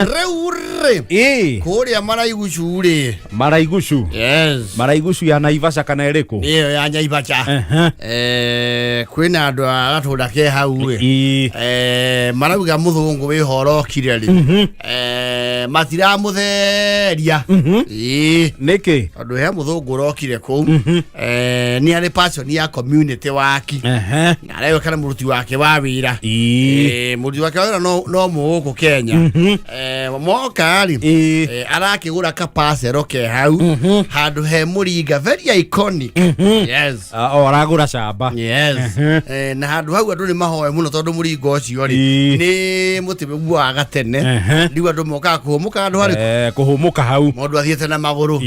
Rĩu rĩ, kũrĩa Maraigucu rĩ. Maraigucu. Yes. Maraigucu ya Naivasha kana ĩrĩkũ? Ĩyo ya Nyaivasha. Kwĩna andũ a gatũra ke hau rĩ. Marauga mũthũngũ wĩho ũrokire rĩ, matiramũtheria. Ĩĩ. Nĩkĩ? Tondũ he mũthũngũ ũrokire kũu, nĩ arĩ passion ya community waki na areweka na mũruti wake wa wĩra. Mũruti wake wa wĩra no mũgũkũ Kenya. Moka rĩ, arakĩgũra kapacero ke hau handũ he mũringa, very iconic, yes. Ah, o aragũra camba. Yes. Na handũ hau andũ nĩ mahoe mũno tondũ mũringa ũcio rĩ, nĩ mũtĩ ũguaga gatene. Rĩu andũ mokaga kũhũmũka handũ harĩkũ? Kũhũmũka hau. Mũndũ athiĩte na magũrũ.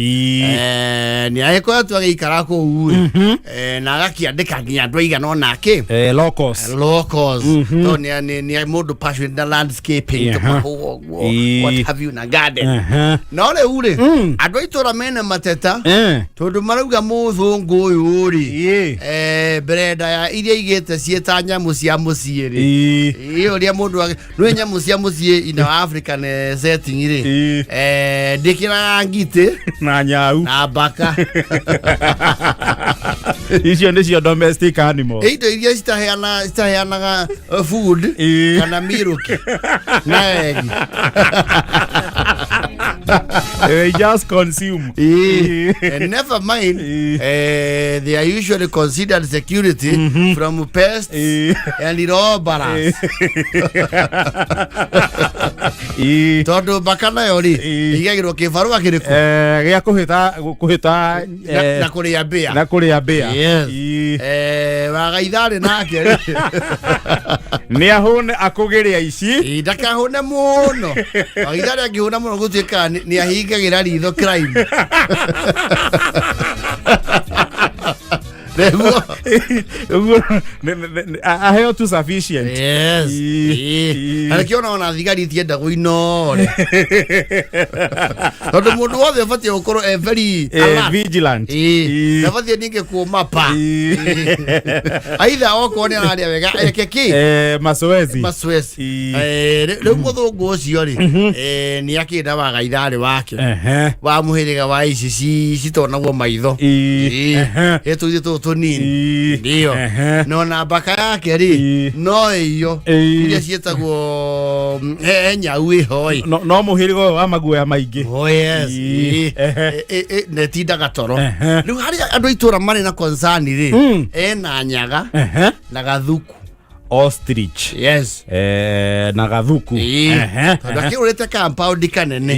Nĩ agĩkoretwo agĩikara kũu rĩ, na agakĩandĩka nginya andũ aigana ũna akĩ Locals. Locals, tondũ nĩ mũndũ passionate na landscaping, tũmahũa ũguo, what have you, na garden. No rĩu rĩ, andũ a itũra mena mateta tondũ marauga mũthũngũ ũyũ rĩ, mbere ya iria igĩte ciĩ ta nyamũ cia mũciĩ rĩ, ĩ ũrĩa mũndũ nĩ nyamũ cia mũciĩ in our African setting rĩ, ndĩkĩraga ngitĩ na nyau na mbaka. Icio nĩcio domestic animal. Indo iria citaheanaga food kana milk na egg. They just consume. And never mind, they are usually considered security from pests and robbers. Tondũ mbaka nayo rĩ, ĩigagĩrwo kĩbarũa kĩrĩkũ? Gĩa kũhĩta kũhĩta na kũrĩa mbĩa. Na kũrĩa mbĩa. Yes. Wagaitharĩ nake rĩ, nĩ ahũne akũgĩrĩa ici. Ndakahũne mũno. Wagaitharĩ angĩhũna mũno gũtuĩkaga nĩ ahingagĩra ritho crime. Nĩguo. Ũguo, aheo tu sufficient. Yes. Na nĩkĩo ona thigari itiendagwo inore. Tondũ mũndũ wothe ũbatiĩ gũkorwo e very alert. Vigilant. Ndabatiĩ ningĩ kũma pa. Aitha okorwo nĩ ararĩa wega eke kĩ? Mazoezi. Mazoezi. Rĩu mũthũngũ ũcio rĩ, nĩ akĩenda wagaitharĩ wake wa mũhĩrĩga wa ici citonagwo maitho. Ĩtũitĩ tũtũ tũnini. Ndio. No na mbaka yake rĩ, no ĩyo iria ciĩtagwo he nyau ĩho ĩ. No mũhĩrĩga ũyũ wa maguoya maingĩ. Oh yes. Netindaga toro. Rĩu harĩa andũ a itũra marĩ na concern rĩ, ena nyaga na gathuku. Ostrich. Yes. Na gathuku. Tondũ akĩgũrĩte compound kanene.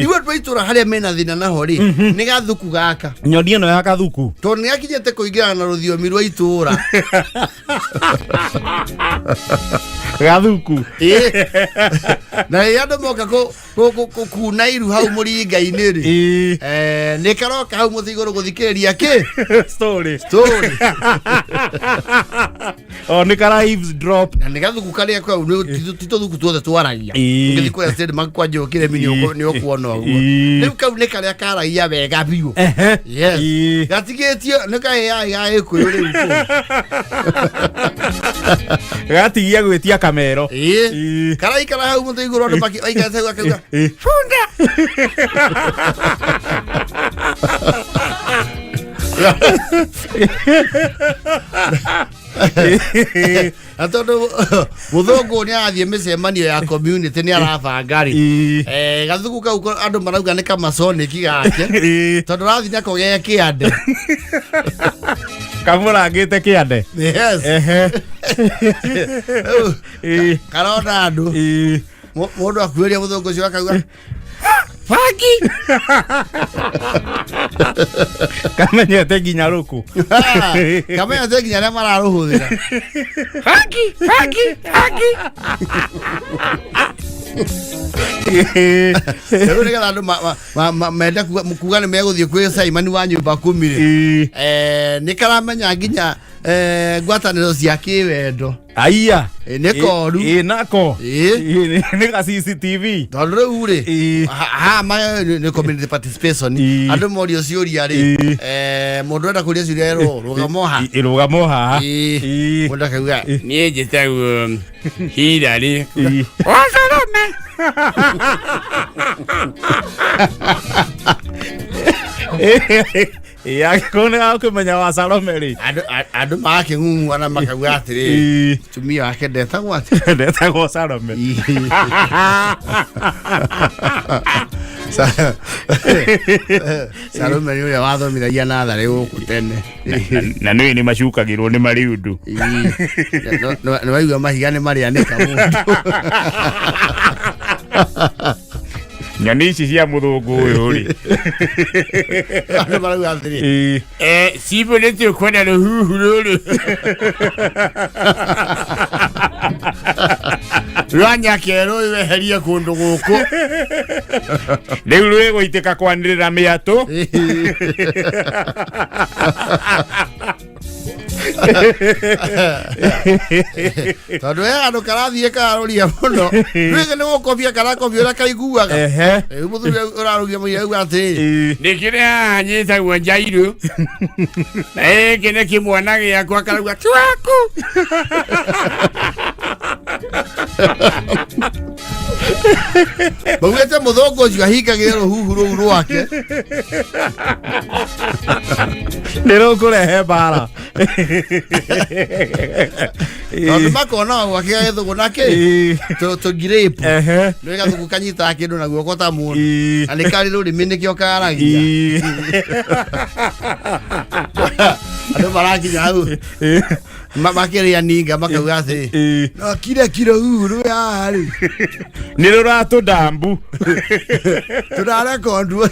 Rĩu andũ a itũra harĩa mena thĩna naho rĩ, nĩ gathuku gaka. Nyoni ĩno ya gathuku. Tondũ nĩ gakinyĩte kũingĩrana na rũthiomi rwa itũra. Gathuku. Na rĩrĩa andũ moka kuna iru hau mũringa-inĩ rĩ, nĩ karoka hau mũtĩ igũrũ gũthikĩrĩria kĩ? Story. Story. O nĩ kara eavesdrop. Na nĩ gathuku karĩa kau ti tũthuku tuothe twaragia. Ũngĩthiĩ kũrĩa Stadium kwa Njũkĩre mi nĩ ũkuona ũguo. Rĩu kau nĩ karĩa karagia wega biũ. Yes. Gatigĩtio nĩ kaĩ ga Gĩkũyũ rĩu kũu. Gatigia gwĩtia kamero. Karaikara hau mũtĩ igũrũ andũ maikarĩte hau akauga bunda. Na tondũ mũthũngũ nĩ arathiĩ mĩcemanio ya community nĩ arabanga rĩ, gathuku kau andũ marauga nĩ kamasoniki gake tondũ arathiĩ nako ge kĩande. Kamũrangĩte kĩande. Yes. Rĩu, karona andũ. Mũndũ akuĩria mũthũngũ ũcio akauga bangi. Kamenyete nginya rũkũ. Kamenyete nginya arĩa mararũhũthĩra. Bangi, bangi, bangi. Rĩu nĩgetha andũ mende kuga nĩ megũthiĩ kwĩ Simon wa nyũmba kumi rĩ, nĩ karamenya nginya ngwatanĩro cia kĩwendo. Aiya. Nĩ koru. Ĩ nako. Nĩ ga CCTV. Tondũ rĩu rĩ, haha nĩ community participation. Andũ morio ciũria rĩ, mũndũ enda kũria ciũria erwo rũgamo ha. Rũgamo haha. Mũndũ akauga niĩ njĩtagwo Hillary. Wacarame. Ĩ, angĩkorwo nĩ gakũmenya wa Salome rĩ. Andũ magakĩng'ung'uana makauga atĩrĩ, tumia wake ndetagwo atĩ? Ndetagwo Salome. Salome nĩ ũrĩa wathomithagia natharĩ gũkũ tene. Na nĩ nĩ macukagĩrwo nĩ mariundu. Nĩ waigua mahiga nĩ marĩanĩka mũndũ. Nyoni ici cia mũthũngũ ũyũ rĩ. Andũ marauga atĩrĩ, Cibũ nĩ tũkwenda rũhuhu rũrũ rwa nyakerũ weherie kũndũ gũkũ. Rĩu rwĩgũitĩka kwanĩrĩra mĩatũ. Tondũ he handũ karathiĩ kararũria mũno rwĩgĩ nĩ gũkobia karakobia ũrĩa kaiguaga. Rĩu mũthuri ũrarũgia mũira auga atĩrĩ, Nĩkĩrĩ haha nyĩtagwo Njairũ na gĩkĩ nĩ kĩmwana gĩakwa karauga ti waku. Maugĩte mũthũngũ ũcio ahingagĩre rũhuhu rũu rwake. Nĩ rũkũrehe mbara. Tondũ makona gwake gagĩthũgũ na kĩ tũngirĩpu nĩ gathũgũ kanyitaga kĩndũ na guoko ta mũndũ, na nĩ karĩ rũrĩmĩ nĩkĩo karagia. Andũ marakinya hau makĩrĩa ninga makauga atĩ no kire kiro rũu rwĩ haha rĩ. Nĩ rũratũndambu. Tũrarekondwo.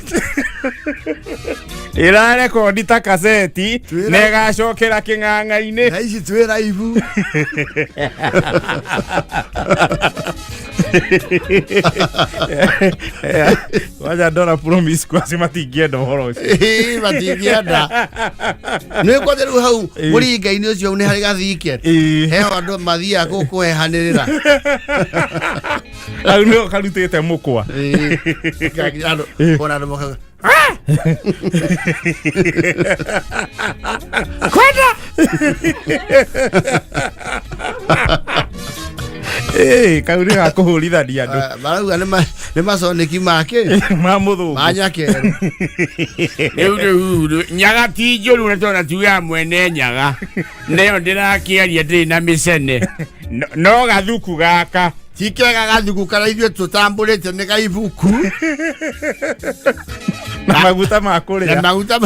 Ĩrarekondi ta kaseti na ĩgacokera kĩng'ang'a-inĩ. Na ici twĩ raibu. Waja ndora promiscuous matingĩenda ũhoro ũcio. Ĩĩ, matingĩenda. Nĩ kwanja rĩu hau mũringa-inĩ ũcio nĩ harĩ gathike. Heho andũ mathiaga kũu kũhehanĩrĩra. Hau nĩho karutĩte mũkwa. Ĩĩ. Andũ ona andũ makauga Kwenda. Kau nĩ gakũhũrithania andũ. Ah, marauga nĩ maconeki make ma mũthũngũ ma nyakerũ. Rĩu rĩu nyaga ti njũru na tondũ tugaga mwene nyaga nayo ndĩrakĩaria ndĩrĩ na mĩcene. No gathuku gaka ti kega gathuku karĩa ithuĩ tũtambũrĩte nĩ gaibuku na maguta ma na kũrĩa. Maguta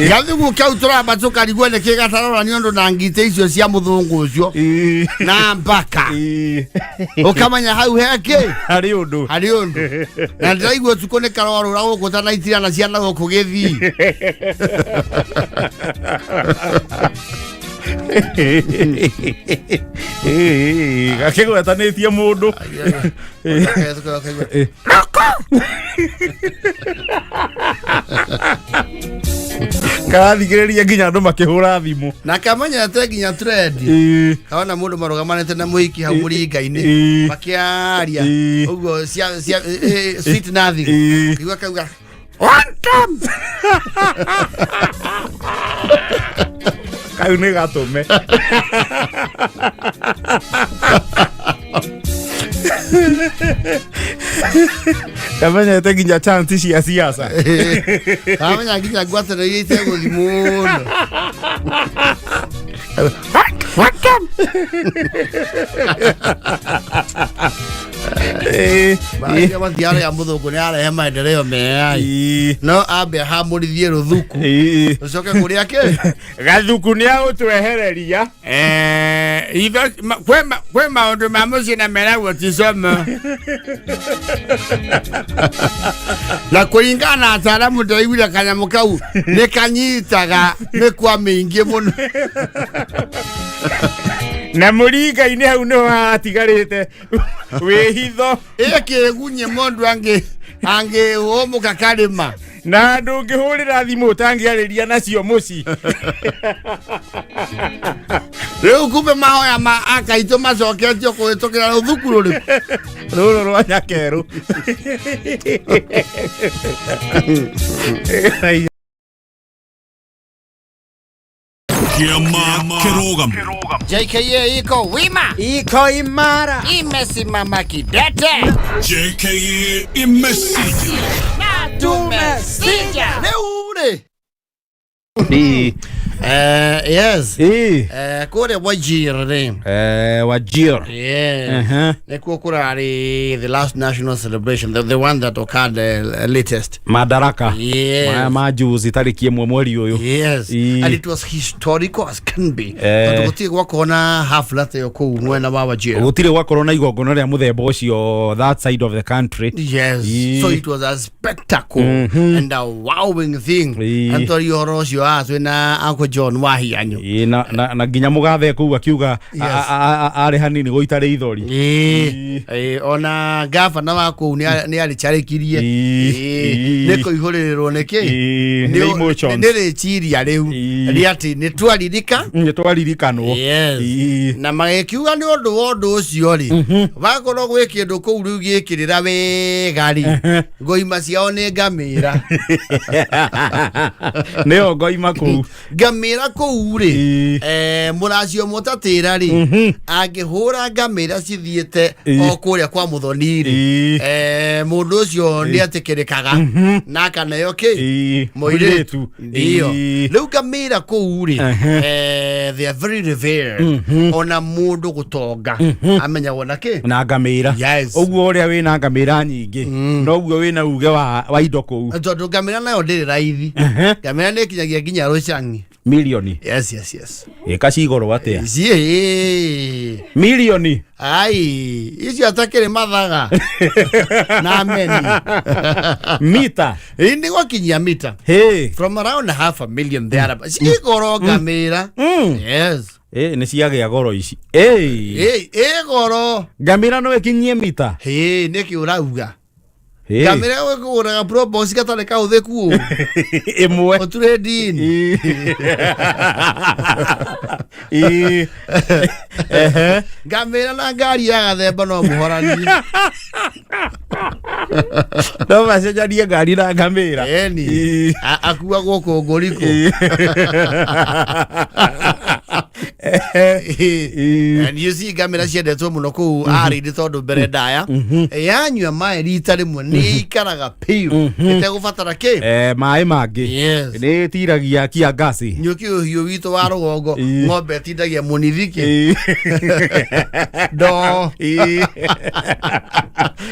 gathuku kau tũramba tũkarigwo nĩkĩ gatarora nĩ ũndũ na ngitĩ icio cia mũthũngũ ũcio na mbaka ũkamenya hau hekĩ harĩ ũndũ. Harĩ ũndũ na ndĩraigua ũtukũ nĩ karorũra gũkũ ta naitirana ciana gũkũ gĩthii. Gakĩgwetanĩtie mũndũ. Karathikĩrĩria nginya andũ makĩhũra thimũ. Na kamenyete nginya trend. Kaona mũndũ marũgamanĩte na mũhiki hau mũringa-inĩ makĩaria ũguo cia sweet nothing. Igua kauga One time. Kau nĩ gatũme. Kamenyete nginya chance cia siasa. Kamenya nginya ngwatanĩro iria itegũthi mũno. One time. Maria mathiara ya mũthũngũ nĩ arehe maendeleo mega no ambe ahamũrithie rũthuku ũcoke kũrĩa kĩ. Gathuku nĩ agũtwehereria. Kwĩ maũndũ ma mũciĩ na meragwo ti somo. Na kũringana na ataaramu ndĩraiguire kanyamũ kau nĩ kanyitaga mĩkwa mĩingĩ mũno. Na mũringa-inĩ hau nĩho hatigarĩte wĩhitho. Ĩkĩgunye mũndũ angĩ angĩhũmũka karĩma. Na ndũngĩhũrĩra thimũ ũtangĩarĩria nacio mũciĩ. Rĩu kumbe mahoya ma akaitũ macoketio kũhĩtũkĩra rũthuku rũrĩkũ? Rũrũ rwa nyakerũ. Kĩama kĩrũgamu. JKA iko wima, Iko imara. Imesimama kidete. JKA imesija. Na tumesija. Rĩu rĩ Ĩĩ. Yes. Ĩĩ. Kũrĩa Wajir rĩ. Wajir. Yes. Nĩkuo kũrarĩ the last national celebration, the one that occurred latest. Madaraka. Yes. Maya ma juzi tarĩki 1 mweri ũyũ. Yes. Ĩĩ. And it was historical as can be. Eh. Tondũ gũtirĩ gwakorwo na hafla ta ĩyo kũu mwena wa Wajir. Gũtirĩ gwakorwo na igongona rĩa mũthemba ũcio that side of the country. Yes. Ĩĩ. So it was a spectacle and a wowing thing. Ĩĩ. And tori ũhoro ũcio haha twĩna Uncle John Wahianyo. Ĩĩ, na nginya mũgathe kũu akiuga Yes. arĩ hanini gũita rĩithori. Ĩĩ. Ĩĩ, ona gavana wa kũu nĩ arĩcarĩkirie. Ĩĩ. Ĩĩ. Ĩĩ. Nĩ kũihũrĩrĩrwo nĩ kĩ? Ĩĩ, nĩ emotions. Nĩ rĩciria rĩu Ĩĩ. rĩa atĩ nĩ twaririka. Nĩ twaririkanwo. Yes. Ĩĩ. Na magĩkiuga nĩ ũndũ wa ũndũ ũcio rĩ, wakorwo gwĩ kĩndũ kũu rĩu gĩkĩrĩra wega rĩ, ngoima ciao nĩ ngamĩra. Nĩyo ngoima kũu. Ngamĩra kũu rĩ, Ĩĩ. mũracio mũtatĩra rĩ, angĩhũra ngamĩra cithiĩte Ĩĩ. o kũrĩa kwa mũthoni rĩ, Ĩĩ. Mũndũ ũcio nĩ atĩkĩrĩkaga na akaneo kĩ? Ĩĩ. Mũirĩtu. Ndio. Ĩĩ. Rĩu ngamĩra kũu rĩ, Ehe. They are very revered. Ona mũndũ gũtonga amenyagwo na kĩ? Na ngamĩra. Yes. Ũguo ũrĩa wĩna ngamĩra nyingĩ noguo wĩna uge wa indo kũu. Tondũ ngamĩra nayo ndĩrĩ raithi. Ngamĩra nĩ ĩkinyagia nginya rũcang'i. Milioni. Yes. Ĩka cigoro atĩa? Ciĩ. Milioni. Ai, icio atakĩrĩ mathaga na meni. Mita. Ĩ, nĩ gwakinyia mita. Hĩ. From around half a million there. Cigoro ngamĩra. Yes. Ĩ, nĩ ciagĩa goro ici. Ĩ. Ĩ, ĩ goro. Ngamĩra no ĩkinyie mita. Hĩ, nĩkĩ ũrauga? Hĩ. Ngamĩra ĩkũgũraga probox gatarĩ kaũthĩku ũũ. Ĩmwe. Ũture ndini. Ĩĩ. Ehe. Ngamĩra na ngari ya gathemba no mũhoranie. No macenjanie ngari na ngamĩra. Ĩni. Ĩĩ. Akuagwo kũngũrikũ. Ĩĩ. And you see ngamĩra ciendetwo mũno kũu arĩ tondũ mbere ndaya yanyua maĩ rita rĩmwe nĩ ikaraga piũ ĩtegũbatara kĩ. Maĩ mangĩ. Yes. Nĩ ĩtiragia kia ngasi. Nyũki ũhiũ witũ wa rũgongo, Ĩĩ. ng'ombe ĩtindagia mũnithikĩ Ĩĩ. ndoo. Ĩĩ.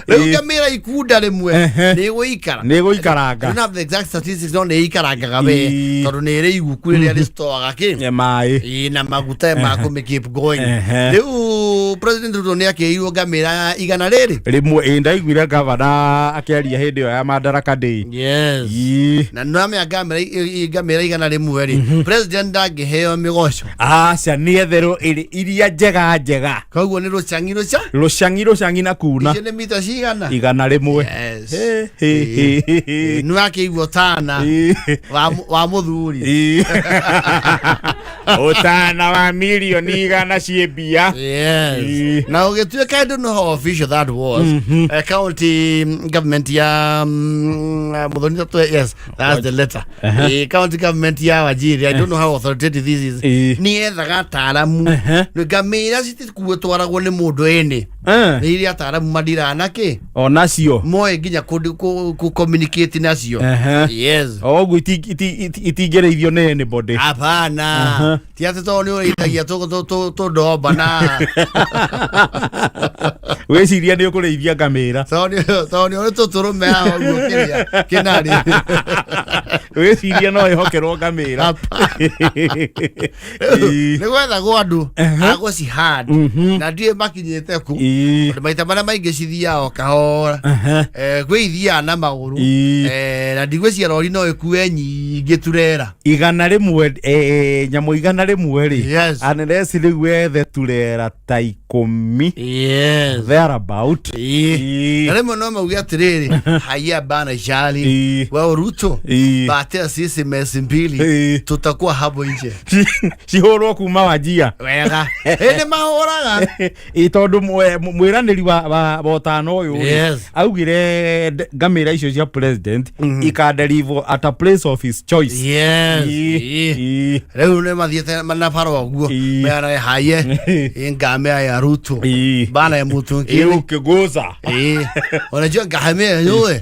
Rĩu Ĩĩ. ngamĩra ikunda rĩmwe Ehe. nĩ ĩgũikara. Nĩ I ĩgũikaranga. don't have the exact statistics, no nĩ ĩikarangaga we Ĩĩ. tondũ nĩ ĩrĩ iguku rĩrĩa rĩstoaga kĩ. Maĩ. Ĩĩ, na maguta ma kũmĩ keep going. Ehe. Rĩu President Ruto nĩ akĩirwo ngamĩra 100. Rĩmwe ĩ ndaiguire gavana akĩaria hĩndĩ ĩyo ya Madaraka Day. Yes. Ĩĩ. Na nĩwamenya ngamĩra 100 rĩ, president ndangĩheo mĩgoco. Aca nĩ etherwo ĩrĩ iria njega njega. Koguo nĩ rũcang'i rũca. Rũcang'i rũcang'i na kuna. Icio nĩ mita cigana? 100. Yes. Hĩ, hĩ, hĩ, hĩ, hĩ. Nĩ wakĩigua tana Ĩĩ. wa mũthuri. Ĩĩ. Ũtana wa milioni 100 ciĩ mbia. Yes. Ĩĩ. Na ũgĩtuĩka I don't know how official that was. County government ya Muthoni Tatwe, yes, that's the letter. County government ya Wajir, I don't know how authoritative this is. Ĩĩ. Nĩ yethaga ataaramu. Ehe. Ngamĩra citikuo twaragwo nĩ mũndũ ĩnĩ. Eh. Nĩ iria ataaramu mandiraga na kĩ? Onacio. Moĩ nginya kũ communicate nacio. Ehe. Yes. O ũguo itingĩrĩithio nĩ anybody. Hapana. Ti atĩ tondũ nĩ ũrĩithagia tũndomba na Wĩciria nĩ ũkũrĩithia ngamĩra. Tondũ nĩ ũrĩ tũtũrũme haha ũguo kĩrĩa kĩnarĩ. Wĩciria no ĩhokerwo ngamĩra. Ĩĩ. Nĩ gwethagwo andũ a gũcihand na ndiũĩ makinyĩte kũ. Ĩĩ. Tondũ maita marĩa maingĩ cithiaga o kahora. Ehe. Kwĩ ithiaga na magũrũ. Ĩĩ. Na ndigwĩciria rori no ĩkue nyingĩ turera. 100, nyamũ 100 rĩ. Yes. Unless rĩu wethe turera ta 10 Yes. Thereabout. Na rĩmwe no mauge atĩrĩrĩ, haya bana jali wewe Ruto, patia sisi mesi mbili, tutakuwa hapo nje. Cihũrwo kuma Wajia. Wega ĩndĩ mahũraga. Ĩ tondũ mwĩranĩri wa ũtano ũyũ rĩ, augire ngamĩra icio cia president ikadeliver at a place of his choice. Rĩu nĩ mathiĩte na bara ũguo meana haye ĩ ngamia ya Ruto bana ya mtu Ĩ mwingine. ũkĩgũca. Unajua ngamia yenyewe,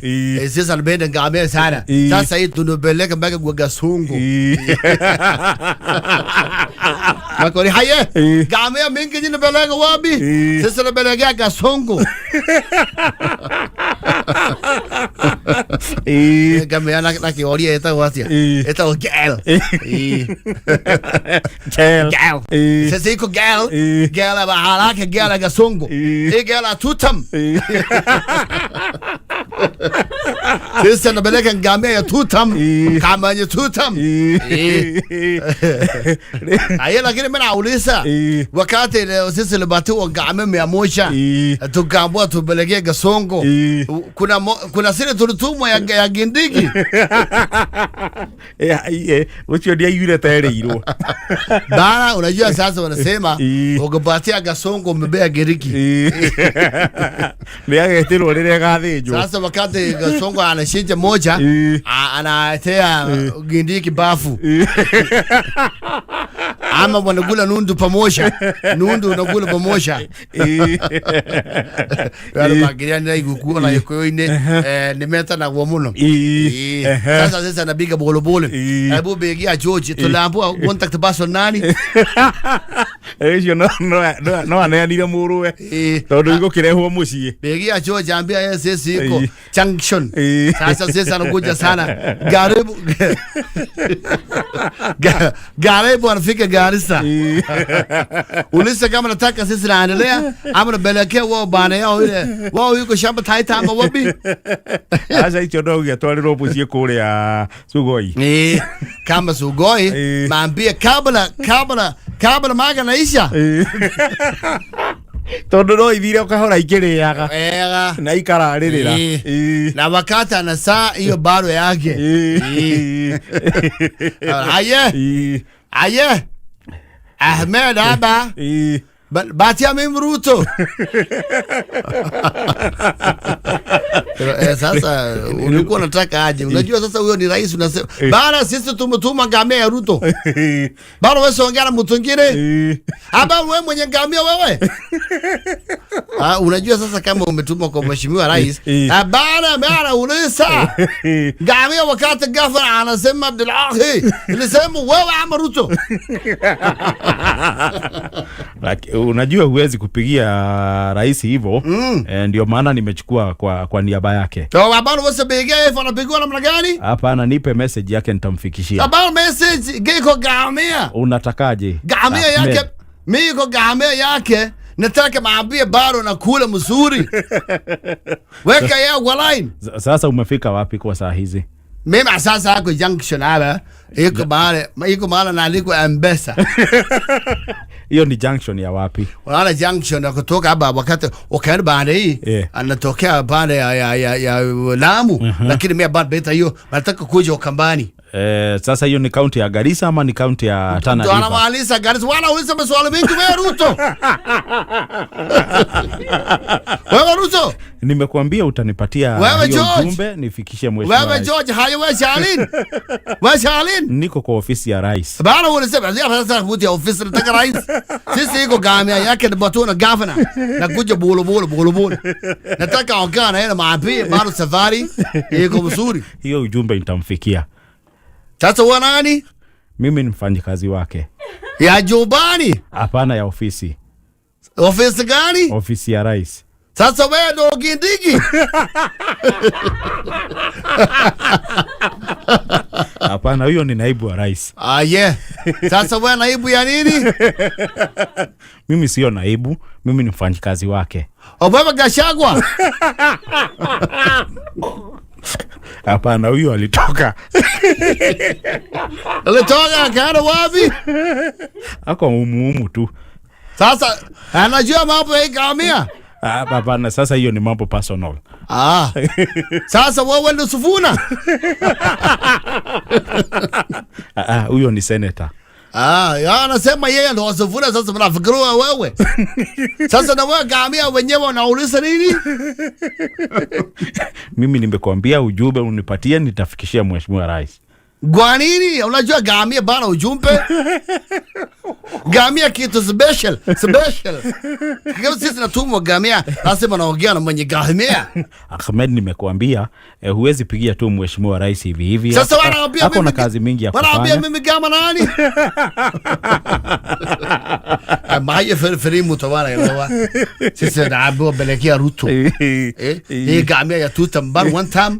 sasa napenda ngamia sana. Sasa hii tunapeleka mpaka kwa Gasungu. Makori haye ngamia mingi ninapeleka wapi? Sasa napeleka Gasungu. Ngamia na kioria ĩtagwo atĩa? Ĩtagwo gel. Gel. Gel. Sasa iko gel. Gel ya haraka, gel ya Gasungu. Hii gel ya tutam. Sasa napeleka ngamia ya tutam. Kama ya tutam. Aye, lakini mimi nauliza, wakati ile sisi tulipatiwa ngamia 100 tukaambiwa tupelekee Gasongo, kuna siri tulitumwa ya Gindigi. Ũcio ndiaiguire terĩirwo. Bana, unajua sasa wanasema ukipatia Gasongo umebea Giriki. Nĩ agetĩrwo rĩrĩa ĩgathĩnjwo. Sasa wakati Gasongo anashinja moja, anatea Gindiki bafu ama wanakula nundu pamoja, nundu unakula pamoja. Wale magiria nĩ igukuo na gĩkũyũ-inĩ nĩ metanagwo mũno. Sasa nabiga bolobole. Hebu begia George, tuliambiwa contact person nani? Ũcio no aneanire mũrũwe tondũ igũkĩrehwo mũciĩ. Begia George, ambia yeye sisi iko junction. Sasa sisi anakuja sana. Karibu. Karibu anafika Garissa. Uliza kama nataka sisi naendelea ama napelekea wao bana yao ile. Wao yuko shamba Taita ama wapi? Aca icio no ũgĩatwarĩrwo mũciĩ kũrĩa Sugoi. Kama Sugoi, maambie kabla maga naisha. Tondũ no ithire ũkahora ikĩrĩaga Wega. na ikararĩrĩra. Na wakati anasaa hiyo baro yake. Aye. Aye. Ahmed haba. Batia mimi Ruto. Sasa ulikuwa unataka aje? Unajua sasa huyo ni rais, unasema bana sisi tumetuma ngamia ya Ruto. Bana wewe ongea na mtu mwingine. Haba wewe mwenye ngamia wewe. Unajua sasa kama umetuma kwa mheshimiwa rais, bana uliza. Ngamia wakati gavana anasema Abdulahi, nilisema wewe ama Ruto. Unajua huwezi kupigia rais hivyo. Ndio maana nimechukua kwa niaba yake. So habari wewe bega ifa anapigwa namna gani? Hapana, nipe message yake nitamfikishia. Habari message giko ngamia. Unatakaje? Ngamia yake, mimi iko ngamia yake. Nataka maambie bado na kula mzuri. Weka yeye kwa line. Sasa umefika wapi kwa saa hizi? Mimi sasa hako junction hapa. Iko mahali naandikwa M-Pesa. Hiyo ni junction ya wapi? Unaona junction ya kutoka hapa wakati ukaenda baada hii, anatokea baada ya Lamu, lakini mimi bado beta hiyo nataka kuja Ukambani. Sasa hiyo ni county ya Garissa ama ni county ya Tana Ndio River? anamaliza Garissa. Wana uliza maswali mengi wewe Ruto. Wewe Ruto. Nimekuambia utanipatia Wewe hiyo George. ujumbe nifikishe mheshimiwa Wewe rais. George, hayo wewe Charlene. Wewe Charlene. Niko kwa ofisi ya rais. Bana ulisema sasa kuti ya ofisi nataka rais. Sisi iko gamia yake ni batona governor. Na kuja bolo bolo bolo bolo. Nataka ongea na yeye maambie bado safari iko mzuri. Hiyo ujumbe nitamfikia. Sasa wewe nani? Mimi ni mfanyikazi wake. Ya Jubani? Hapana, ya ofisi. Ofisi gani? Ofisi ya rais. Sasa wewe ndo Gindigi. Hapana, huyo ni naibu wa rais. Yeah. Sasa wewe naibu ya nini? Mimi sio naibu, mimi ni mfanyikazi wake. Obama Gachagua. Hapana, huyo alitoka. Alitoka akaenda wapi? Ako umuumu tu. Sasa anajua mambo ya ngamia. Ah, hapana, sasa hiyo ni mambo personal. Ah. Sasa wewe ndio Sifuna. Ah, ah, huyo ni senator. Ah, ya anasema yeye ndo Sifuna, sasa mnafikiria wewe. Sasa na wewe ngamia wenyewe unauliza nini? Mimi nimekuambia ujumbe unipatie, nitafikishia mheshimiwa rais. Kwa nini? Unajua ngamia bana ujumbe. Ngamia kitu special, special. Kama sisi natumwa ngamia, lazima naongea na mwenye ngamia. Ahmed, nimekuambia huwezi pigia tu mheshimiwa rais hivi hivi. Sasa wanaambia Ako na mimi kazi mingi ya wanaambia kufanya. mimi kama nani? Maye feri mutawala elewa. Sisi naambiwa pelekea Ruto. Eh, hii ngamia ya two term ban one term.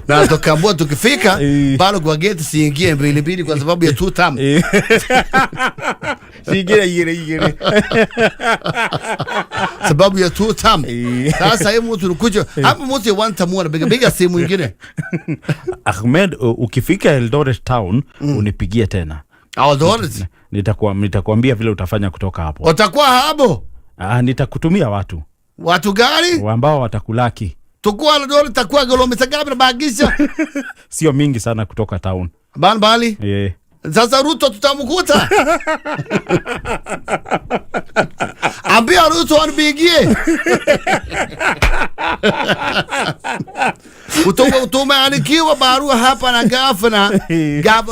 Na tukaambiwa tukifika bado kwa gate siingie mbili mbili kwa sababu ya two term. Cingire igĩrĩ igĩrĩ. Sababu ya two term. Sasa hii mtu unakuja hapo, mtu ya one term anapiga piga simu ingine. Ahmed, ukifika Eldoret town unipigie tena. Eldoret. Nitakuambia vile utafanya kutoka hapo. Utakuwa hapo. Ah, nitakutumia watu Watu gani? ambao watakulaki. Tukua Eldoret takuwa kilomita ngapi na bagisha? Sio mingi sana kutoka town. Bali bali. Sasa Ruto tutamkuta. Ambia Ruto anipigie. Tumeandikiwa barua hapa na gavana.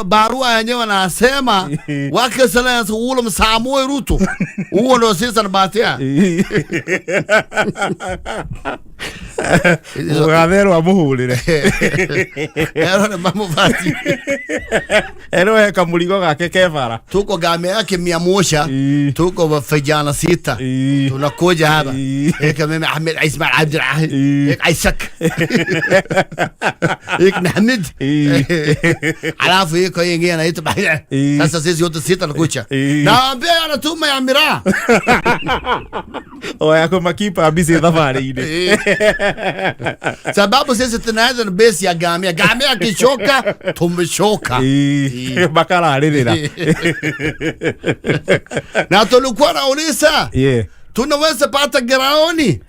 Barua yenyewe anasema wake Excellency William Samoei Ruto. Huo ndio sisi tunabatia. Mũgatherwo amũhũrĩre. Ero ni mamuvati. Erwo he kamũrigo gake ke bara. Tuko ngamia yake 100. Tuko vijana 6. Tunakuja hapa. Heka mimi Ahmed Ismail Abdul Ahid. Heka Isaac. Heka Ahmed. Alafu heka yeye anaitwa Sasa sisi wote 6 tunakuja. Naambia anatuma ya miraa. Oya kũmakipa busy thabarĩ-inĩ. Sababu sisi tunaanza na base ya ngamia. Ngamia akichoka tumechoka. Makararĩrĩra. Na tulikuwa nauliza tunaweza pata garaoni?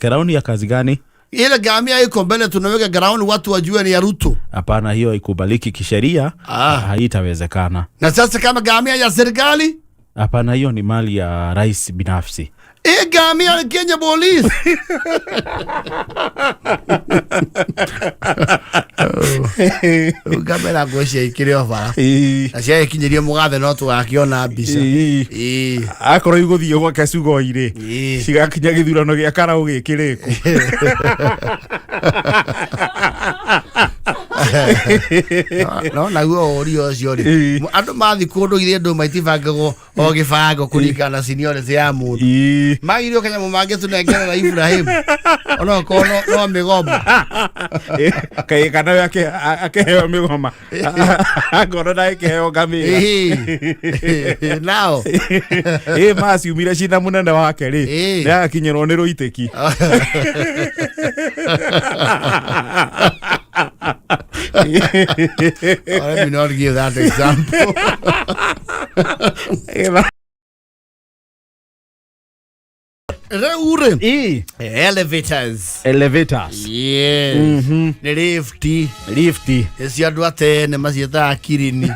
Garaoni ya kazi gani? Ile ngamia iko mbele tunaweka garaoni watu wajue ni ya Ruto. Hapana, hiyo haikubaliki kisheria. Haitawezekana. Na sasa kama ngamia ya serikali? Hapana, hiyo ni mali ya rais binafsi. Hii ngamia ni Kenya Police. Ngamia ngwĩciria ikĩrĩ o bara. Na ciagĩkinyirio mũgathe no tũgakĩona mbica. Akorwo igũthiĩ gwake Sugoi-rĩ, cigakinya gĩthurano gĩa Karau gĩkĩrĩkũ. No naguo ũrio ũcio rĩ, andũ mathiĩ kũndũ githĩ andũ maitibangagwo o gĩbango kũringana na seniority ya mũndũ. Magirio kanyamũ mangĩtũnengerera Ibrahim onokorwo no mĩgoma. Kaĩ kana we akĩheo mĩgoma angorwo ndagĩkĩheo ngamĩra. Nao. Maciumire cina mũnene wake rĩ, nĩagakinyĩrwo nĩ rũitĩki. Let me not give that example. Reure. Elevators. Elevators. Yes. Nĩ lift. Lift. Icio andũ a tene maciĩtaga kirini.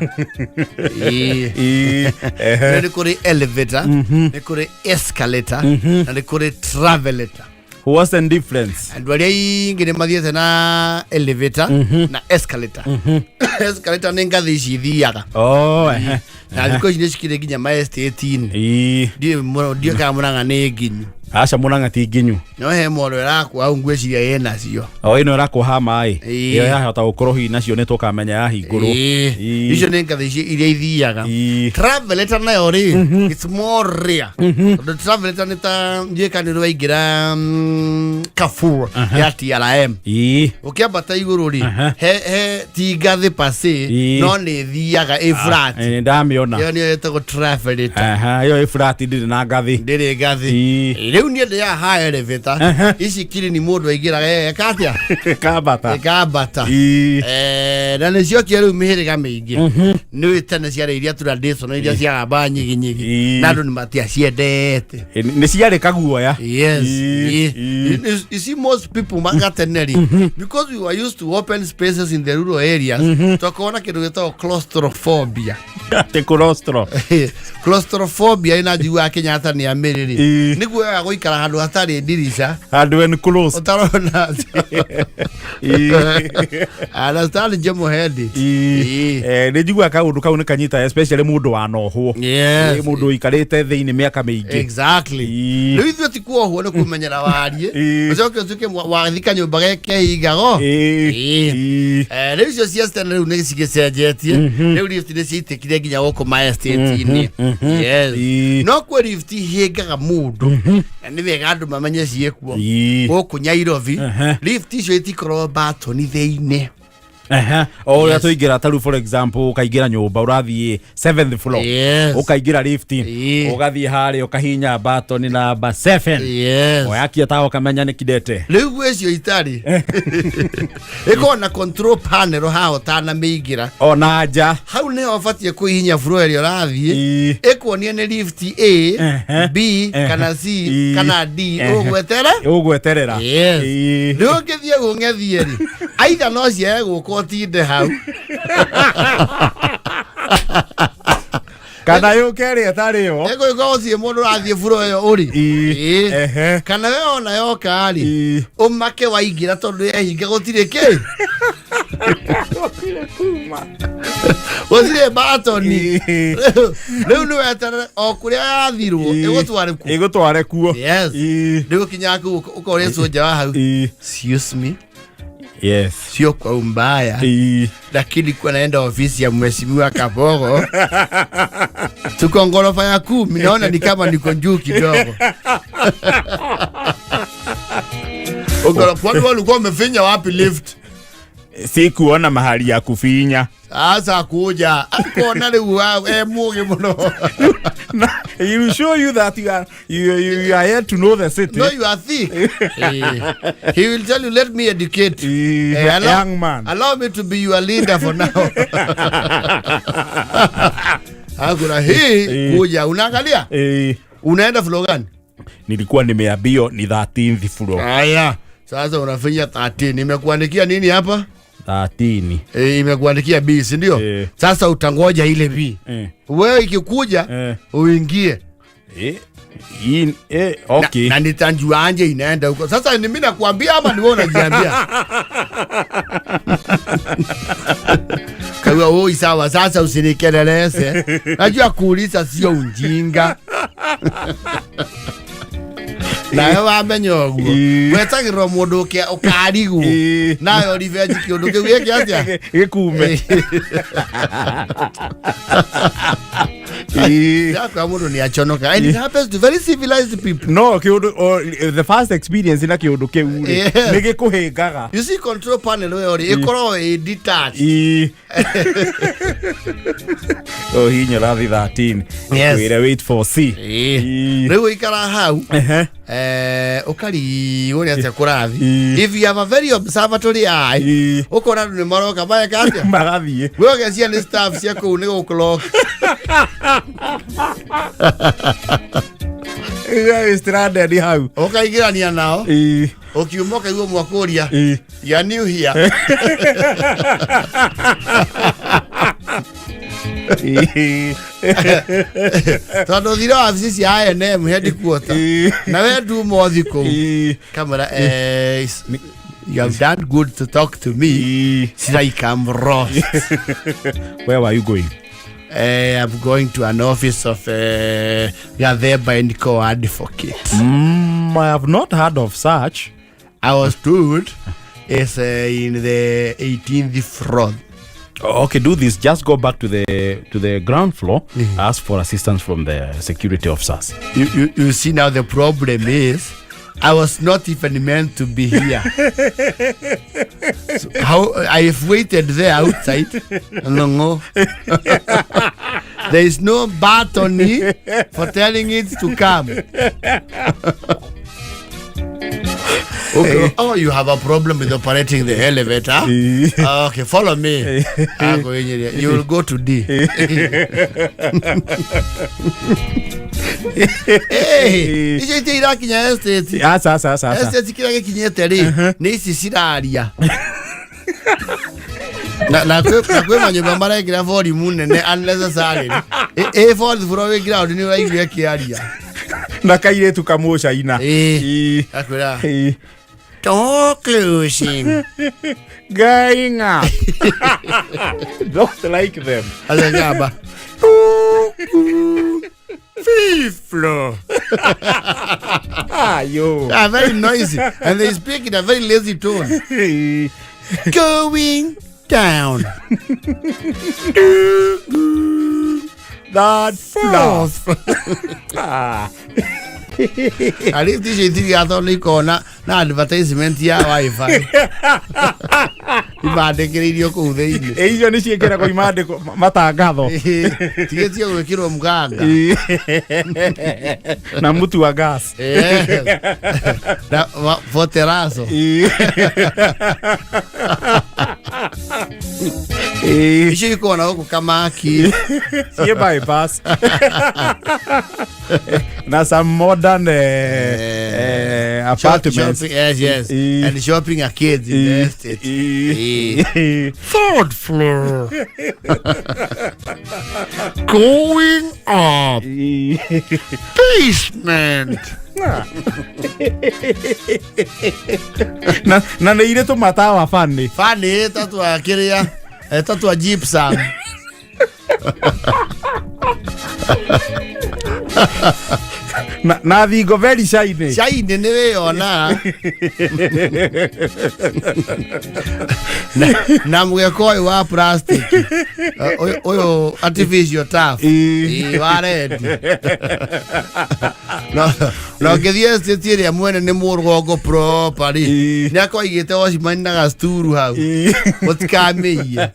Nĩ kũrĩ elevator, nĩ kũrĩ escalator, na nĩ kũrĩ travelator. What's the difference? Andũ arĩa aingĩ nĩ mathiĩte na elevator na escalator. Escalator nĩ ngathĩ ici ithiaga. Na thikũ ici nĩ cikĩrĩ nginya ma estate-inĩ. Ndiũĩ kana Mũrang'a nĩ nginyu. Aca Mũrang'a ti nginyu. No he mwaro ĩrakwo hau ngwĩciria ĩnacio. O ĩno ĩrakwo maĩ. Ĩyo yahota gũkorwo hihi nacio nĩ tũkamenya yahingũrwo. Icio nĩ ngathĩ ici iria ithiaga. Travelator nayo rĩ, it's more rare. Tondũ travelator nĩ ta ndiũĩ kana nĩ waingĩra Carrefour ya TRM. Ũkĩambata igũrũ rĩ, he ti ngathĩ per se, no nĩ ĩthiaga ĩ flat. Ndamĩona. Ĩyo nĩyo ĩtagwo travelator. Ĩyo ĩ flat ndĩrĩ na ngathĩ. Ndĩrĩ ngathĩ. Rĩu niĩ ndĩaga ha elevator ici kiri ni mũndũ aingĩraga eka atĩa? Kambata. Ĩkambata. Ii. Na nĩ ciokire rĩu mĩhĩrĩga mĩingĩ. Nĩ tene ciarĩ iria traditional, iria ciagamba nyiginyigi. Na andũ nĩ matiaciendete. Nĩ ciarĩ kaguoya. Yes. Ii. You see, most people magateneri, because we were used to open spaces in the rural areas, twakorwo na kĩndũ gĩtagwo claustrophobia. Atĩ cholesterol. Claustrophobia ina njiguaga Kenyatta nĩ amĩrĩrĩ. Nĩ guoya gũikara handũ hatarĩ ndirica. Handũ enclosed. Ũtarona. Understand Jomo had it. Nĩ njiguaga kaũndũ kau nĩ kanyita, especially mũndũ wanohwo. Mũndũ ũikarĩte thĩinĩ mĩaka mĩingĩ. Exactly. Rĩu ithuĩ ti kuohwo, nĩ kũmenyera wariĩ. Ũcoke ũtuĩke wathika nyũmba gekehigago. Rĩu icio cia tene rĩu nĩ cigĩcenjetie. Rĩu lift nĩ ciitĩkire nginya gũkũ ma estate-inĩ. Yes. No kwĩ lift ihĩngaga mũndũ na nĩ wega andũ mamenye ciĩkuo. Gũkũ Nairobi lift icio itikoragwo batoni thĩinĩ. O ũrĩa tũingĩra, ta rĩu for example, ũkaingĩra nyũmba ũrathiĩ seventh floor, ũkaingĩra lift, ũgathiĩ harĩa ũkahinya button namba 7. Oyakia tawa ũkamenya nĩ kidete. Rĩu gwĩ icio itarĩ, ĩkoragwo na control panel haha ũtanamĩingĩra. Ona nja. Hau nĩho ũbatiĩ kũhihinya floor ĩrĩa ũrathiĩ, ĩkuonie nĩ lift A, B kana C kana D ũgwetere. Ũgweterera. Yes. Rĩu ũngĩthiĩ gũng'ethie rĩ, aitha no ciage gũka ũtinde hau. Kana yũke ĩrĩa ĩtarĩ yo. Ĩgũgĩkorwo gũtirĩ mũndũ ũrathiĩ floor ĩyo ũrĩ. Kana we ona yoka rĩ, ũmake waingĩra tondũ yehinga gũtirĩ kĩ, gũtirĩ batoni. Rĩu nĩ weterere o kũrĩa yathirwo ĩgũtware kuo. Ĩgũtware kuo. Yes. Rĩu ũkinyaga kũu ũkoria soja wa hau, "Excuse me." "Sio kwa umbaya, lakini kuwa naenda ofisi ya mheshimiwa Kabogo, tuko ngorofa ya 10, naona ni kama niko juu kidogo." Ukora, "Kwani wewe ulikuwa umefinya wapi lift?" Sikuona mahali ya kufinya. Sasa kuja akona rĩu e mũgĩ mũno. He will show you that you are yet to know the city. No, you are thick. He will tell you, "Let me educate you. Young man. Allow me to be your leader for now." Hakuna hii kuja unaangalia unaenda floor gani? Nilikuwa nimeambiwa ni 13th floor. Haya, sasa unafinya 13. Nimekuandikia nini hapa? 13. Imekuandikia B, si ndio? Eh. Sasa utangoja ile B. Wewe ikikuja uingie. Okay. Na nitajuaje inaenda huko? Sasa ni mimi nakuambia ama ni wewe unajiambia? Kawa oi, sawa, sasa usinikelelese. Najua kuuliza sio ujinga. Nawe wamenya ũguo wetagĩrĩrwo mũndũ ũkarigwo nawe revenge kĩũndũ kĩu gĩkĩ atĩa. Gĩkume. Yakwa mũndũ nĩ achonoka, and it happens to very civilized people. No kĩũndũ the first experience na kĩũndũ kĩu rĩ, nĩ gĩkũhĩngaga. You see, control panel ĩyo rĩ, ĩkoragwo ĩ detached. Oh, hinya rathi 13. Yes. Kwĩre wait for C. Rĩu ũikara hau ũkarigwo nĩ atĩa kũrathi. If you have a very observatory eye, ũkona andũ nĩ maroka mareka atĩa. Magathiĩ. We ũgecia nĩ staff cia kũu nĩ gũkũlock. Stranded hau. Ũkaingĩrania nao. Ũkiuma ũkaigua mwakũria, "You are new here?" Tondũ thire wabici cia INM headquarter na we nduma ũthi kũu kamera, "You have done good to talk to me. It's like I'm lost." Where were you going? I'm going to an office of Gathemba and Co Advocate. I have not heard of such. I was told it's in the 18th floor. Okay, do this. Just go back to the ground floor. Ask for assistance from the security officers. You see, now the problem is I was not even meant to be here. So how I've waited there outside. No. There is no button for telling it to come. Okay. Oh, you have a problem with operating the elevator. Okay, follow me. Akũhinyĩria. You will go to D. Hey, icio itia irakinya estate. Aca, aca, aca, aca. Estate kĩrĩa gĩkinyĩte rĩ, nĩ ici ciraria. Na kwĩ manyũmba marekĩra volume nene unnecessarily. Ĩ fourth floor wĩ ground nĩ ũraigua ĩkĩaria. Na kairĩtu kamũcaina. Ĩĩ. Akwĩra door closing. Going up. Don't like them. Agagamba. Fifth floor. Ah, yo. They are very noisy and they speak in a very lazy tone. Going down. Third floor. Ah. Arä icio itirigatwo nä ikona na advertisement ya wifi ibandä kä rä irio kå u thä inä. Ĩ, icio nĩ ciĩkĩragwo imandĩko matangatho. Tigä tie gwä kä rwo mganga. Na mũtu wa gas. Yes. Na foteraso. Icio ikoragwo na gå kå kamaki. Ciĩ bypass na some modern apartments. Shopping, yes. And shopping arcades in the estate. Third floor. Going up. Basement. Na nä irä tå matawa bani. Bani tatua kä rä a tatua gypsum. Na thingo very shiny. Shiny nä wä yona na mũgeka ũyũ wa plastic, ũyũ artificial turf. Ĩĩ, wa red. Na ũngĩthiĩ estate ĩrĩa mwene nĩ mũrũgongo proper rĩ, nĩ akorwo aigĩte watchman na gasturu hau mũtikamĩiye.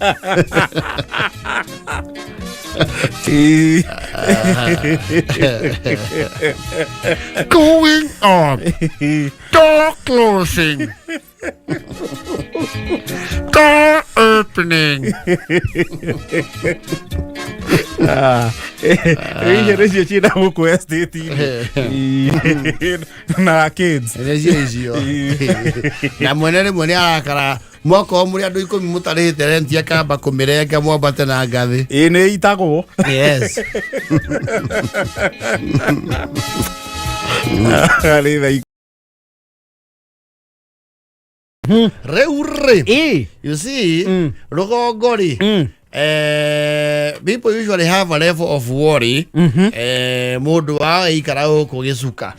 Going up. Door closing. Door opening. Icio nĩcio ciĩna gũkũ estate-inĩ na kids. Nĩcio icio na mwene rĩmwe nĩ arakara mwakorwo mũrĩ andũ 10 mũtarĩhĩte renti akamba kũmĩrenga mwambate na ngathĩ. Ĩ, nĩ itagwo. Yes. Arĩ thaa Rĩu rĩ, you see, rũgongo rĩ, people usually have a level of worry, mũndũ wao aikara gũkũ gĩcuka,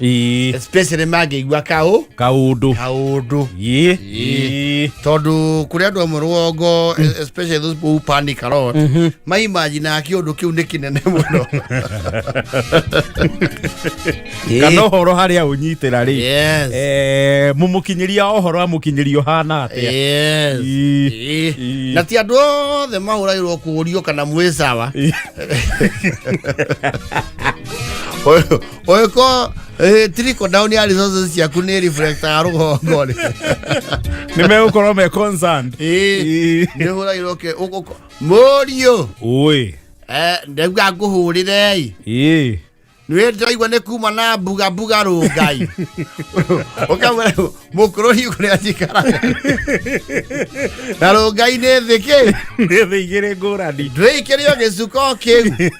especially mangĩigua kaũ kaũndũ kaũndũ. Ĩ. Tondũ kũrĩ andũ amwe rũgongo, especially those people who panic a lot, maimaginaga kĩũndũ kĩu nĩ kĩnene mũno. Kana ũhoro harĩa ũnyitĩra rĩ, Yes. Mũmũkinyĩria ũhoro amũkinyĩria ũhana atĩa? Yes. Na ti andũ othe mahũragĩrwo kũũrio kana mwĩ sawa. Ũyũ trickle down ya resources ciaku nĩ reflectaga rũgongo rĩ. Nĩ megũkorwo me concerned. Nĩ ũhũragĩrwo mũriũ. Ũĩ. Ndauga ngũhũrĩre. Nĩ ndĩraigua nĩ kuma na mbuga mbuga rũngai ũkamwĩra mũkũrũri kũrĩa njikaraga na rũngai nĩ thĩ kĩ. Nĩ thĩ igĩrĩ ngũrani. Ndwĩikĩrio gĩcuko kĩu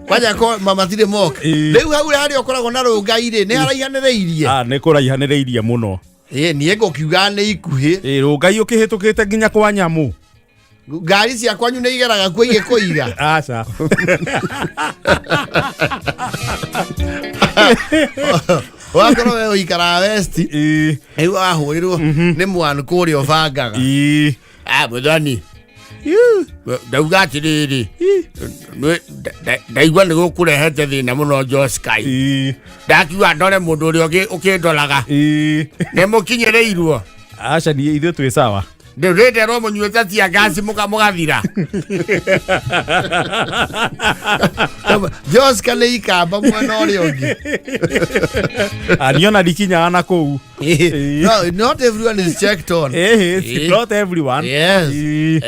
kwanja ko matirĩ moka. Rĩu hau harĩa ũkoragwo na rũngai rĩ, nĩ haraihanĩrĩirie? Ah, nĩ kũraihanĩrĩirie mũno. Ĩ, niĩ ngũkiuga nĩ ikuhĩ. Ĩ, rũngai ũkĩhĩtũkĩte nginya kwa nyamũ. Ngari cia kwanyu nĩ igeraga kuo igĩkũiga? Aca. Wakorwo we ũikaraga west, rĩu wahũrĩrwo nĩ mwana kũrĩa ũbangaga. Ah, mũthoni. Ndauga atĩrĩrĩ, ndaigua nĩ gũkũrehete thĩna mũno Joskai. Ndakiuga ndore mũndũ ũrĩa ũkĩndoraga. Nĩ mũkinyĩrĩirwo? Aca, niĩ ithuĩ twĩ sawa. Ndĩrĩterwo mũnyuĩte tia ngasi mũgathira. Joska nĩ ikamba mwena ũrĩa ũngĩ. Niona ndikinyaga na kũu. No, not everyone is checked on. Ĩhĩ, not everyone. Yes. Ĩĩ.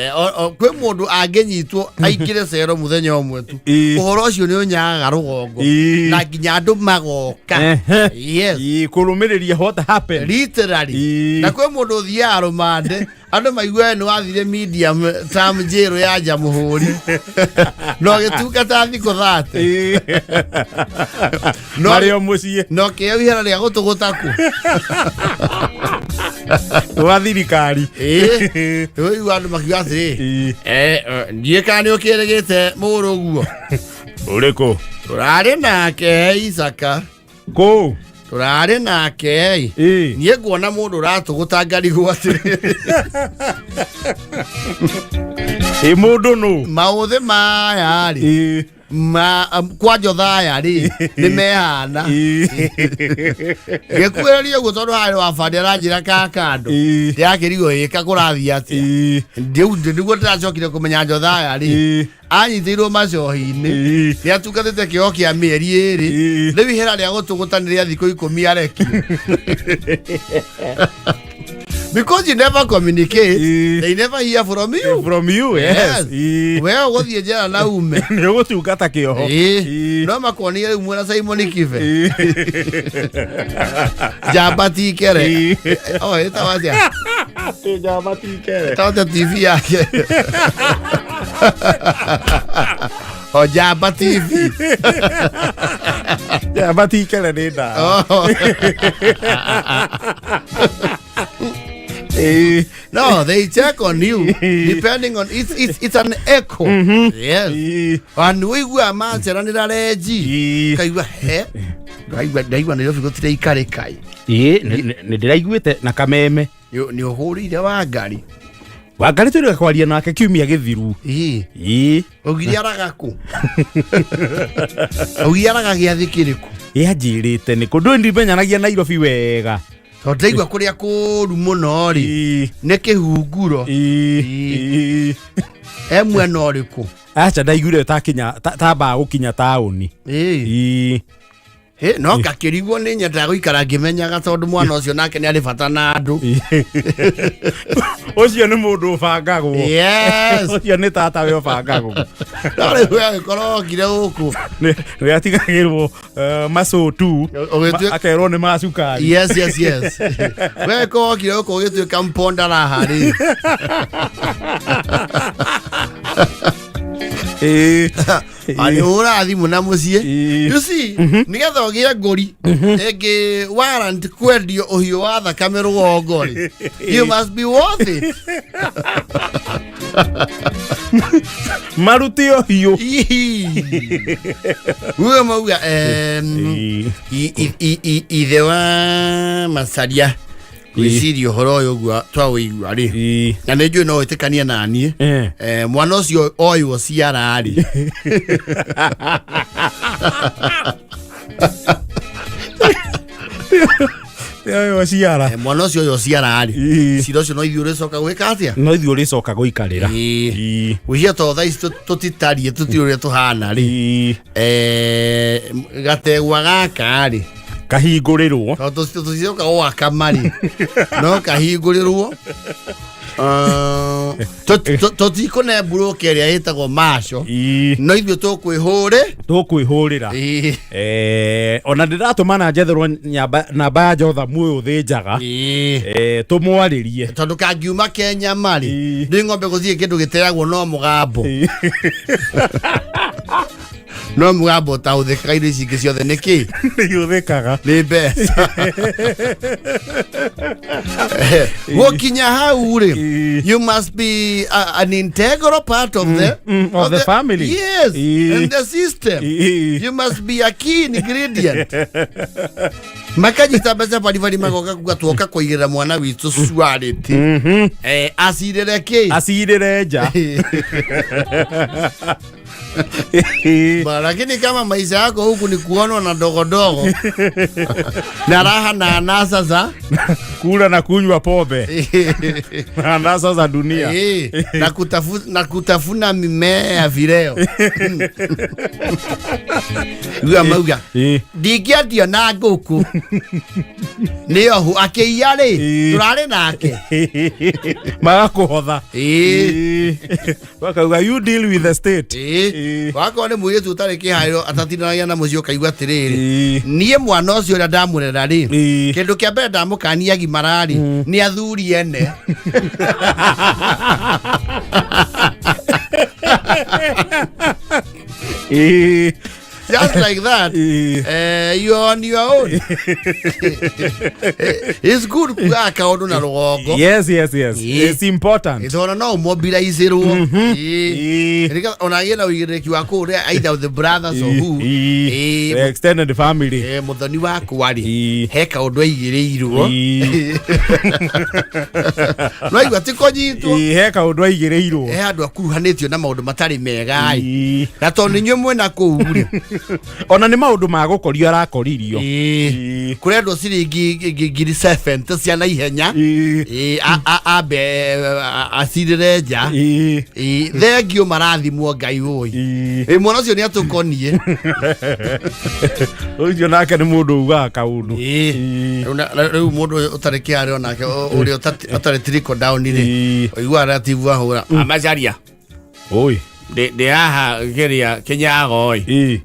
Kwĩ mũndũ angĩnyitwo aingĩre cero mũthenya ũmwe tu, ũhoro ũcio nĩ ũnyagaga rũgongo na nginya andũ magoka. Yes. Ĩĩ, kũrũmĩrĩria what happened. Literally. Na kwĩ mũndũ ũthiaga rũmande, andũ maiguaga nĩ wathire medium term jail ya Jamhuri na ũgĩtungata thikũ 30. Marĩ o mũciĩ. Na ũkĩheo ihera rĩa gũtũgũta kũ Wa thirikari. Ĩĩ, ũigua andũ makiuga atĩrĩ, ndiĩ kana nĩ ũkĩrĩgĩte mũrũ ũguo. Ũrĩkũ? Tũrarĩ nake Isaka. Kũ? Tũrarĩ nake. Niĩ nguona mũndũ ũratũgũta ngarigwo atĩrĩ, Ĩ mũndũ nũ? Maũthĩ maya rĩ, ma kwa Jothaya rĩ, nĩ mehana. Gĩkuĩrĩria ũguo tondũ harĩ wabandĩ aranjĩra kakando, ndĩrakĩrigwo ĩka kũrathiĩ atĩa. Rĩu nĩguo ndĩracokire kũmenya Jothaya rĩ, anyitĩirwo macohi-inĩ, nĩ atungatĩte kĩoho kĩa mĩeri 2, rĩu ihera rĩa gũtũgũta nĩ rĩa thikũ 10 arekio. Because you never communicate, they never hear from you. From you, yes. Yes. We ũgũthiĩ njera na ume. Nĩ ũgũtungata kĩoho. No makuonire rĩu mwena Simon Kibe. Njamba ti kere. Oh, ĩtagwo atĩa? Atĩ njamba ti kere. Ĩtagwo atĩa TV yake? O Njamba TV. Njamba ti kere nĩ ndawa. Oh. No, they check on you depending on it's an echo. Yes. And wĩigua maceranĩra renji. Kaigua he. Ndaigua Nairobi gũtirĩ ikarĩkai. Ĩĩ, nĩ ndĩraiguĩte na kameme. Nĩ ũhũrĩire Wangari. Wangari tũrĩ kwaria nake kiumia gĩthiru. Ĩĩ. Ĩĩ. Augire araga kũ? Augire araga gĩathĩ kĩrĩkũ? Ĩ anjĩrĩte nĩ kũ, ndũĩ ndimenyanagia Nairobi wega. Tondũ ndaigua kũrĩa kũũru mũno rĩ, nĩ kĩhunguro. Ĩĩ. E mwena ũrĩkũ? Aca, ndaiguire takinya tambaga gũkinya taũni. Ĩĩ. Hĩ, no ngakĩrigwo nĩ nyendaga gũikara ngĩmenyaga tondũ mwana ũcio nake nĩ arĩ bata na andũ. Ũcio nĩ mũndũ ũbangagwo. Yes. Ũcio nĩ tata we ũbangagwo. No rĩu we agĩkorwo okire gũkũ. Nĩ atigagĩrwo macũtu, akerwo nĩ ma cukari. Yes. We korwo okire gũkũ ũgĩtuĩka mponda raha rĩ. Arĩhũra thimũ na mũciĩ. You see, nĩgetha ũgĩe ngũri ĩngĩ warrant kwendio ũhiũ wa thakame rũgongo rĩ, you must be worth it. Marute ũhiũ. Uwe mauga ithe wa Macaria gwĩciria ũhoro ũyũ ũguo twaũigua rĩ, na nĩ njũĩ no wĩtĩkanie na niĩ, mwana ũcio oywo ciara rĩ, Oyo ciara. Mwana ũcio oywo ciara rĩ, cira ũcio no ithuĩ ũrĩcoka gwĩka atĩa? No ithuĩ ũrĩcoka gũikarĩra. Gwĩciria to thaa ici tũtitariĩ, tũtirĩ ũrĩa tũhana rĩ, gategwa gaka rĩ kahingũrĩrwo, tondũ tũticoka gwaka marĩ, no kahingũrĩrwo. Tũtikũne mburũka ĩrĩa ĩtagwo maco, no ithuĩ tũkwĩhũrĩ tũkwĩhũrĩra. Ona ndĩratũma na njetherwo namba ya Jothamu ũyũ ũthĩnjaga, tũmwarĩrie, tondũ kangiuma Kenya marĩ ndĩ ng'ombe gũthiĩ kĩndũ gĩteagwo no mũgambo, no mũgambo ũtaũthĩkaga, indo ici ingĩ ciothe nĩ kĩ? Nĩ iũthĩkaga. Nĩ mbeca. Gũkinya hau rĩ, you must be an integral part of the of the family. Yes, and the system. You must be a key ingredient. Makanyita mbeca baribari magoka kuga tuoka kũigĩrĩra mwana witũ surety. Acirĩre kĩ? Acirĩre nja. Lakini kama maisha yako huku ni kuonwa na dogodogo na raha na anasa za kula na kunywa pombe na anasa za dunia. Na kutafuna mimea ya vileo. Uga mauga ndingĩendio na ngũkũ nĩyo hu akĩiya rĩ tũrarĩ nake magakũhotha bakauga you deal with the state. Wakorwo nĩ mũirĩtu ũtarĩ kĩharĩro atatindanagia na mũciĩ ũkaigua atĩrĩrĩ niĩ mwana ũcio ũrĩa ndamũrera rĩ kĩndũ kĩa mbere ndamũkania agimara rĩ nĩ athuri ene. Just like that, you're on your own. It's good kuga kaundu na rugongo. Yes, yes, yes. It's important. Itona no mobilizerwo. Ona gina uigiriki wa kuria either the brothers or who. The extended family. Muthoni wakwa ri he kaundu aigiriirwo. No igua ti kunyitwo. He kaundu aigiriirwo. He andu akuruhanitio na maundu matari mega. Na tondu inyuĩ mwena kũu ri. Ona nĩ maũndũ ma gũkorio arakoririo. Kũrendwo ciringi 7,000 cia naihenya ambe acirĩre nja. Thengio marathimwo Ngai ũi. Mwana ũcio nĩ atũkonie. Ũcio nake nĩ mũndũ ugaga kaũndũ. Rĩu mũndũ ũtarĩ kĩarĩo nake ũrĩa ũtarĩ trickle down rĩ ũiguaga relative ahũra. Amacaria. Oi. Ndĩ haha kĩrĩa Kĩnyago ĩ.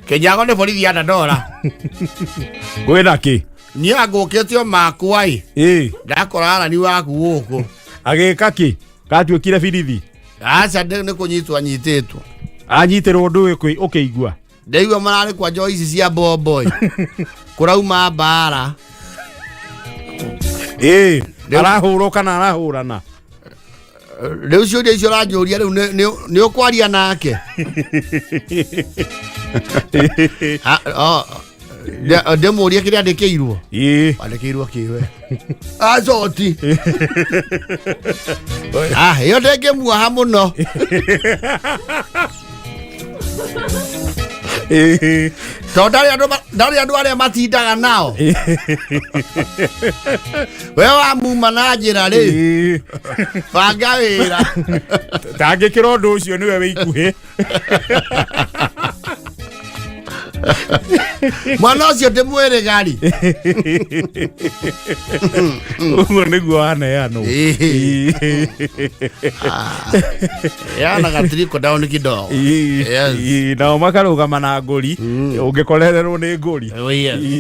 Kĩnyago nĩ borithi ya Dandora. Kwĩna kĩ? Niĩ angũkĩtio makwa ĩ. Ndakora arani waku gũkũ. Agĩka kĩ? Gatuĩkire birithi? Aca nĩ kũnyitwo anyitĩtwo. Anyitĩrwo ndũĩ ũkĩigua? Ndaigua mararĩ kwa njohi ici cia mbombo ĩ. Kũrauma mbara. Arahũrwo kana arahũrana? Rĩu ciũria icio ũranjũria rĩu nĩ ũkwaria nake. Ndĩmũrie kĩrĩa andĩkĩirwo. Andĩkĩirwo kĩwe. Acoti. Ĩyo ndĩngĩmuoha mũno. Tondũ ndarĩ andũ arĩa matindaga nao. We wamuma na njĩra rĩ banga wĩra. Ndangĩkĩra ũndũ ũcio nĩwe wĩ ikuhĩ. Mwana ũcio ndĩmwĩrĩ gari. Ũguo nĩguo waneanwo. Yana gatiriko down kidogo. Nao makarũgama na ngũri ũngĩkorererwo nĩ ngũri. Oh, yes.